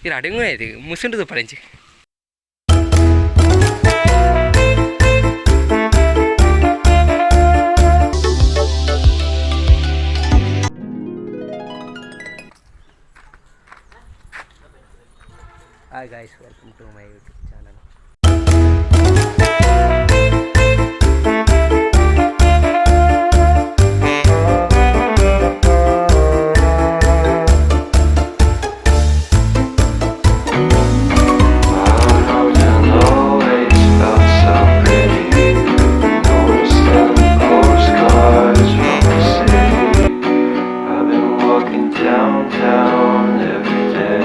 ಇರು ಅಡೆಂಗುನ ಇದು ಮುಸುಂಡು ತುಪ್ಪಳೆಂಚಿ. Hi guys, welcome to my YouTube channel. And always felt so pretty. Noticed them postcards from the city. I've been walking downtown every day.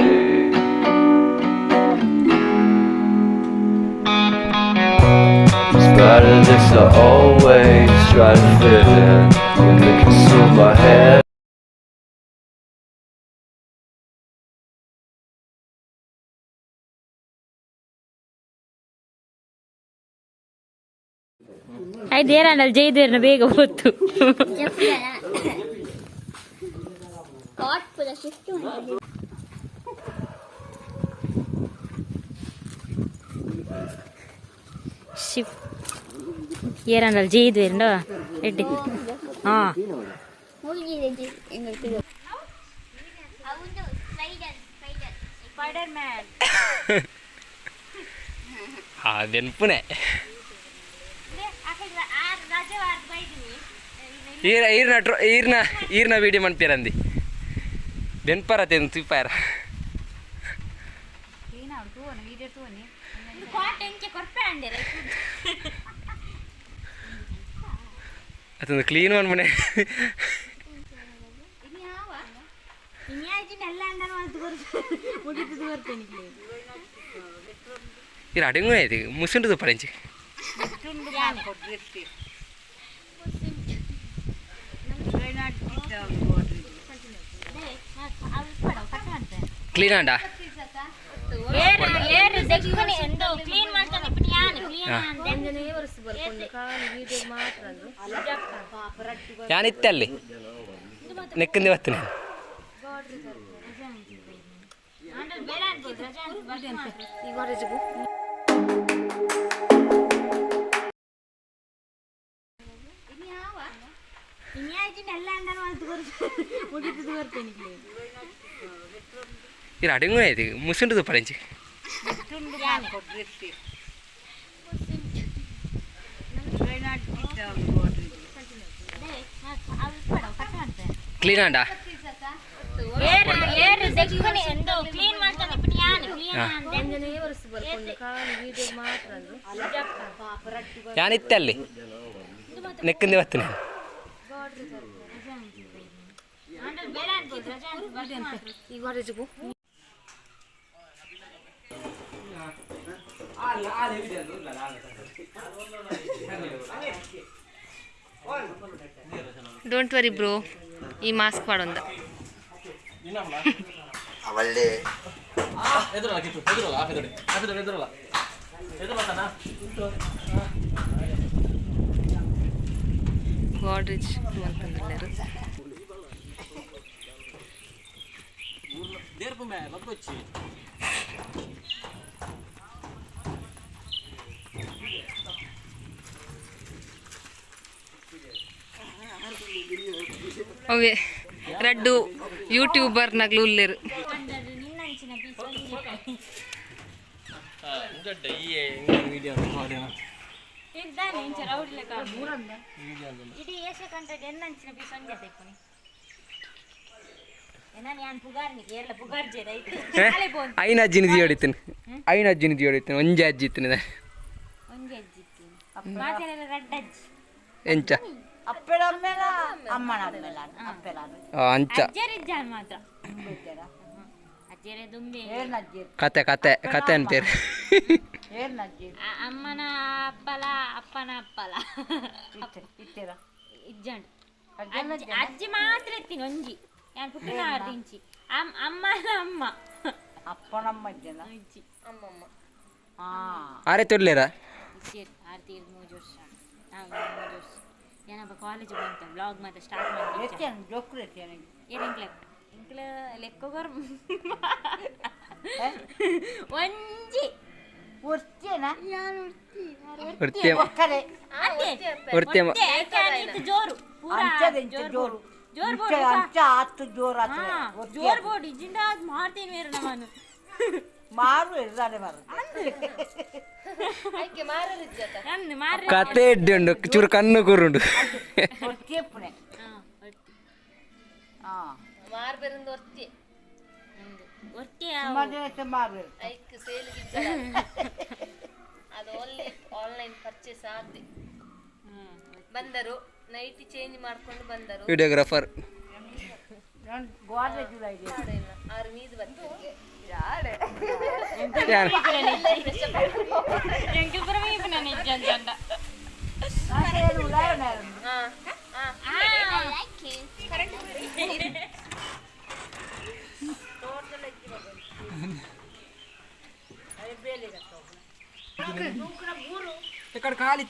In spite of this, I always try to fit in. When they consume my head. ಆಯ್ತು, ಏನಾಗಲ್ಲ, ಜೈದೇರ್ನ ಬೇಗ ಹೊತ್ತು. ಕಾಟ್ ಪೂರ shift. Shift ಏರಂಡಲ್ ಜೈದೇರ್ನ eddy ಹಾ. ಮುಗಿದಿದೆ ಎಂಗಳಿಗೆ ಅವನು spider spider. Spider man. ಆ ಬೆನ್ಪುನೆ. ಈರ ಈರ್ನ ಟ್ರೋ ಈರ್ನ ಈರ್ನ ವೀಡಿಯೋ ಮನ್ಪಿರಂದಿ ಬೆನ್ಪರತೆ ತುಪ್ಪಾರ. ಅದೊಂದು ಕ್ಲೀನ್ ಮನ್ಪುನೆ. ಇರು ಅಡೆಂಗುನ ಇದು ಮುಸುಂಡು ತುಪ್ಪಳೆಂಚಿ. ಕ್ಲೀನ್ ಆಂಡ. ಕ್ಲೀನ್ ಮಾಡ್ತಾನೆ ಯಾನ್ ಕ್ಲೀನ್. ಯಾನಿತ್ತೆ ಅಲ್ಲಿ ನೆಕ್ಕಂದಿ ಬರ್ತೇನೆ. ಇರು ಅಡೆಂಗುನ ಇದು ಮುಸುಂಡು ತುಪ್ಪಳೆಂಚಿ. ಕ್ಲೀನ್ ಆಂಡ. ಕ್ಲೀನ್ ಮಾಡ್ತಾನೆ ಯಾನ್ ಕ್ಲೀನ್. ಯಾನಿತ್ತೆ ಅಲ್ಲಿ ನೆಕ್ಕಂದಿ ಬರ್ತೇನೆ. Don't worry bro, ಈ ಮಾಸ್ಕ್ ಪಾಡೊಂದ. ಅವಳ್ಳೆ. ಗಾಡ್ರೇಜ್ ಅಂತಂದ್ರೆ. ಅವೇ ರಡ್ಡು ಯೂಟ್ಯೂಬರ್ ನಗ್ಲು ಉಲ್ಲೇರು. ನಿನ್ನಂಚಿನ ಪೀಸ್. ಇದ್ದಾನೆ ಇಂಚ ರೌಡಿ ಲೆಕ್ಕ. ಇಡೀ ಏಷ್ಯಾ ಕಂಟ್ರಿ ಎನ್ನಂಚಿನ ಪೀಸ್ ಒಂಜೆ ತೆಪ್ಪುನಿ. ಎನ್ನ ಯಾನ್ ಪುಗಾರ್ನಿ ಕೇರಳ ಪುಗಾರ್ಜೆ ರೈಟ್. ಐನ ಅಜ್ಜಿನ ದಿಯೋಡಿತ್ತೇನೆ, ಐನ ಅಜ್ಜಿನ ದಿಯೋಡಿತ್ತೇನೆ, ಒಂಜಿ ಅಜ್ಜಿ ಇತ್ತೇನೆ. ಒಂಜೆ ಅಜ್ಜಿ ಇತ್ತೀನಿ, ಮಾತೆಲ್ಲ ರಡ್ಡ ಅಜ್ಜಿ. ಎಂಚ? ಅಂಚ. ಅಜ್ಜರಿಜ್ಜಾನ್ ಮಾತ್ರ, ಅಜ್ಜರೇ ದುಂಬೆ. ಕತೆ ಕತೆ ಕತೆ ಅನ್ಪೇರು. ಅಮ್ಮನ ಅಪ್ಪಲ, ಅಪ್ಪನ ಅಪ್ಪಲ ಇಜ್ಜಂಡ್. ಅಜ್ಜಿ ಅಜ್ಜಿ ಮಾತ್ರ ಇತ್ತೀನಿ ಒಂಜಿ ಯಾನ್ ಪುಟ್ಟಿನ ಇಂಚಿ ಅಮ್ಮನ ಅಮ್ಮ. ಅಜ್ಜಿ. ಆರೆ ತುರ್ಲೇರಾ? ಇಜ್ಜೆರ್ ಆರು 3 ವರ್ಷ, ನಾವು 3 ವರ್ಷ ಏನಪ್ಪ ಕಾಲೇಜ್ ಬಂತ ವ್ಲಾಗ್ ಮಾತ್ರ ಸ್ಟಾರ್ಟ್ ಮಾಡಿ. ಏರ್ ಎಂಕ್ಲೆ ಎಂಕ್ಲೆ ಲೆಕ್ಕೋಗರ್. ಒಂಜಿ ಒರ್ತಿಯೇನಾ? ಒರ್ತಿಯ. ಒಕ್ಕರೆ. ಒರ್ತಿಯ. ಜೋರು ಪೂರಾ. ಅಂಚದ ಇಂಚ ಜೋರು. ಜೋರು. ಇಂಚ ಅಂಚ ಆತು ಜೋರು ಆತು. ಒರ್ತಿಯ. ಜೋರು ಬೋಡು ಇಜ್ಜಿಂದ ಮಾಡ್ತೀನಿ ಬೇರೆ ನಾನು. ಮಾರು ಇರ್ದಾನೆ ಮಾರು. ನಂದು ಮಾರ್ರೆ. ಕತೆ ಎಡ್ಡೆ ಉಂಡು, ಚೂರು ಕಣ್ಣು ಕೂರುಂಡು. ಒರ್ತಿಯೇ ಪುಣೆ. ಹಾ. ಒರ್ತಿ. ಸುಮಾರು ಜನ ಮಾರು. ಅದು ಓನ್ಲಿ ಆನ್ಲೈನ್ ಪರ್ಚೇಸ್ ಆದೆ ಬಂದರು, ನೈಟಿ ಚೇಂಜ್ ಮಾಡ್ಕೊಂಡು ಬಂದರು. ವಿಡಿಯೋಗ್ರಾಫರ್. ನಾನು ಗೋದ್ರೇಜ್ ಇದೆ. ಆರು ಮೀದು ಬರ್ತದೆ. ಎಂಕ್ ಪೂರ ಮೀಪುನ ನಿಜ್ಜ ಅಂಡ. ಏನು ಉಲಾಯನ. I like it.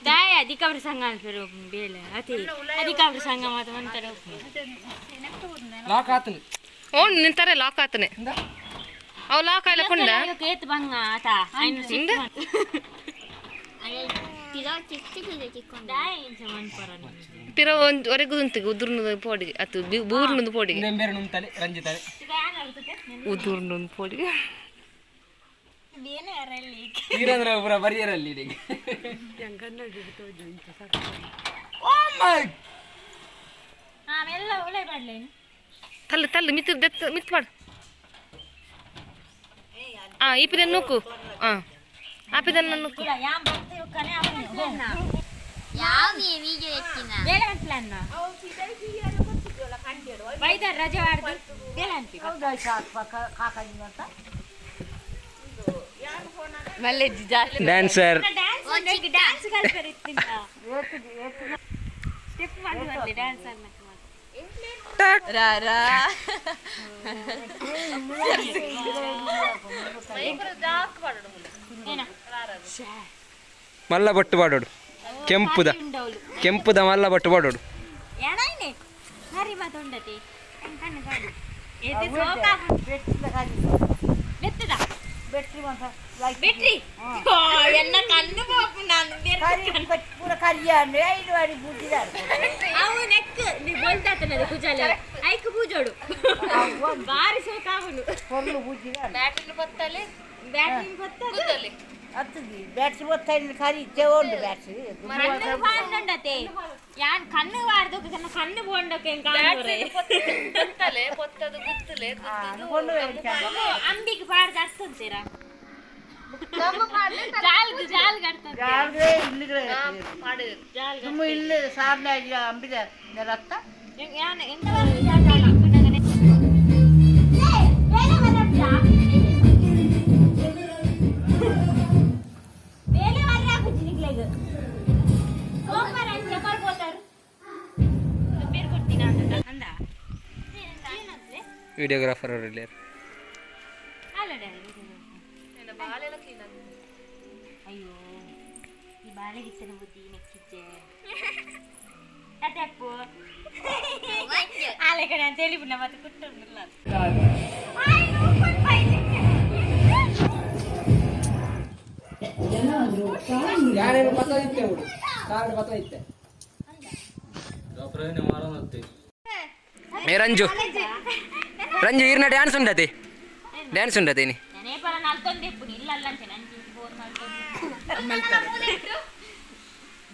ದಾಯ ಅಧಿಕ ಪ್ರಸಂಗ ಅನ್ಪೇರು ಬೇಲೆ ಅತಿ ಅಧಿಕ ಪ್ರಸಂಗ ಮಾತು ಅಂತಾರೆ. ಲಾಕ್ ಆತನು. ಓ, ನಿಂತಾರೆ ಲಾಕ್ ಆತನೆ. ಅವು ಲಾಕ್ ಆಯ್ಲಕೊಂಡ. ಏತ್ ಬಂಗ ಆತ ಐನು. ಚಿಕ್ಕೊಂಡು. ದಾಯ ಇಂಚ ಮನ್ಪರ. ಪಿರ ಒಂಜಿ ಒರೆಗು ಉಂತಿಗೆ ಉದುರ್ನದ ಪೋಡಿಗೆ ಅತ್ತು ಬೂರ್ನದ ಪೋಡಿಗೆ. ಬೇರೆ ನುಂತಲೆ ರಂಜಿತಾನೆ. ಉದುರ್ನೊಂದು ಪೋಡಿಗೆ. ವೀರೇಂದ್ರ ಪುರ ಬರಿಯರಲ್ಲಿ ಈಗ. Oh my! ಆಮೇಲೆ ಒಳ್ಳೆ ಮಾಡ್ಲೇನು. ತಲ್ಲು ತಲ್ಲು ಮಿತ್ತು ದೆತ್ತು ಮಿತ್ತು ಮಾಡು. ಆ ಈಪಿದನ್ ನೂಕು. ಆ ಆಪಿದನ್ನ ನೂಕು. ಇಲ್ಲ ಯಾನ್ ಬರ್ತೀವಿ ಕನೆ ಅವನು. ಯಾವ ವಿಡಿಯೋ ಎತ್ತಿನ? ಬೇಲೆ ಪ್ಲಾನ್ ಬೈದಾರ ರಜೆ ವಾಡ್ದು ಬೇಲೆ ಅಂತೀವಿ. ಹೌದಾ ಕಾಕಾಜಿ ಅಂತ. ಡ್ಯಾನ್ಸರ್. ಡ್ಯಾನ್ಸ್ ಡ್ಯಾನ್ಸ್ ಕಲ್ಪರೆ ಇತ್ತಿಂದ ಸ್ಟೆಪ್ ಮಾಡಿ ಬರ್ಲಿ ಡ್ಯಾನ್ಸ್ ಅನ್ನಕ್ಕೆ. ಮಲ್ಲ ಬಟ್ಟು ಪಾಡೋಡು, ಕೆಂಪುದ ಕೆಂಪುದ ಮಲ್ಲ ಬಟ್ಟು ಪಾಡೋಡು. ಏನಾಯ್ನೆ ಹರಿ ಮಾತುಂಡತಿ ಕಣ್ಣು ಕಾಡು ಏತೆ ಸೋಕ. ಬೆಟ್ಟಿದ ಕಾಜಿ. ಬೆತ್ತದ. ಬೆಟ್ರಿ ಮಾತ್ರ ಲೈಟ್. ಬೆಟ್ರಿ ಎನ್ನ ಕಣ್ಣು ಪಾಪು ನಾನು ಬೇರೆ. ಕರಿ ಪೂರ ಕರಿಯ ಅಂದ್ರೆ ಐದು ವಾರಿ ಬುದ್ಧಿದಾರೆ. ಅವು ನೆಕ್ ನೀ ಬೊಲ್ತಾತನದು ಕುಜಾಲ ಐಕ್ ಪೂಜೋಡು ಬಾರಿ ಸೋಕ ಅವನು. ಹೊರಲು ಬುದ್ಧಿದಾರೆ. ಬ್ಯಾಟ್ರಿ ಗೊತ್ತದು. ಹತ್ತದಿ ಬ್ಯಾಟ್ರಿ ಗೊತ್ತಾ ಕರಿ ಇಚ್ಚೆ ಉಂಟು ಬ್ಯಾಟ್ರಿ. ಕಣ್ಣು ಪಾಂಡಂಡತೆ ಯಾನ್ ಕಣ್ಣು ವಾರ್ದು ಕಣ್ಣು ಬೋಂಡಕ್ಕೆ. ಅನ್ಕೊಂಡು ಅಂಬಿಗೆ ಪಾಡ್ದು ಅರ್ಥಂತೀರಾ ಜಾಲ್ಗ್ ಜಾಲ್ಗ್ ಅರ್ಥಂತೀರಾ? ಜಾಲ್ಗೆ ಇಲ್ಲಿಗೆ ತುಂಬ ಇಲ್ಲಿ ಸಾರ್ನೆ ಅಂಬಿದ ರಕ್ತ. ಯಾನ್ ಎಂತ ಬರ್ತದೆ? ಬೇಲೆ ಬರ್ರೆ ಆಪುಜಿ ನಿಕ್ಲೆಗ್. ಸೋಮವಾರ ಅಂಚೆ ಬರ್ಬೋತಾರು. ಬೇರೆ ಕೊಡ್ತೀನಿ ಅಂದ ಅಂದ. ವಿಡಿಯೋಗ್ರಾಫರ್ ಅವರು ಇಲ್ಲಿ. ಅಲ್ಲ ಡ್ಯಾಡಿ. ಅಯ್ಯೋ, ಈ ಬಾಳೆಗಿತ್ತನ ಬುದ್ಧಿ ನೆಕ್ಕಿಜ್ಜೆ ಅಟ್ಯಾಪು ಆಲೆ ಕಡೆ ಅಂತ ಹೇಳಿ ಮತ್ತೆ ಕುಟ್ಟುಂಡಿಲ್ಲ. ಏ ರಂಜು, ರಂಜು, ಈರ್ನ ಡ್ಯಾನ್ಸ್ ಉಂಡತೆ, ಡ್ಯಾನ್ಸ್ ಉಂಡತೆ ನೀ. ನಾನೇ ಪರ ನಲ್ತೊಂದು ಇಪ್ಪು ಇಲ್ಲ ಅಲ್ಲ ಅಂಚೆ ನಂಗೆ ಬೋರ್ ನಲ್ತೊಂದು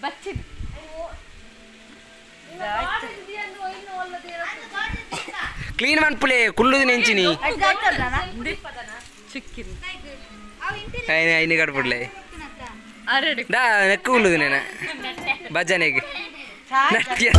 ಬಚ್ಚಿದ್. ಕ್ಲೀನ್ ಮನ್ಪುಲೆ ಕುಲ್ಲುದು ನೆಂಚಿನಿ. ಐನ ಐನಿ ಕಡ್ಪುಡ್ಲೆ ದಾ ನೆಕ್ಕು ಕುಲ್ಲುದು ನೇನ ಭಜನೆಗೆ ನಟ್ಯ.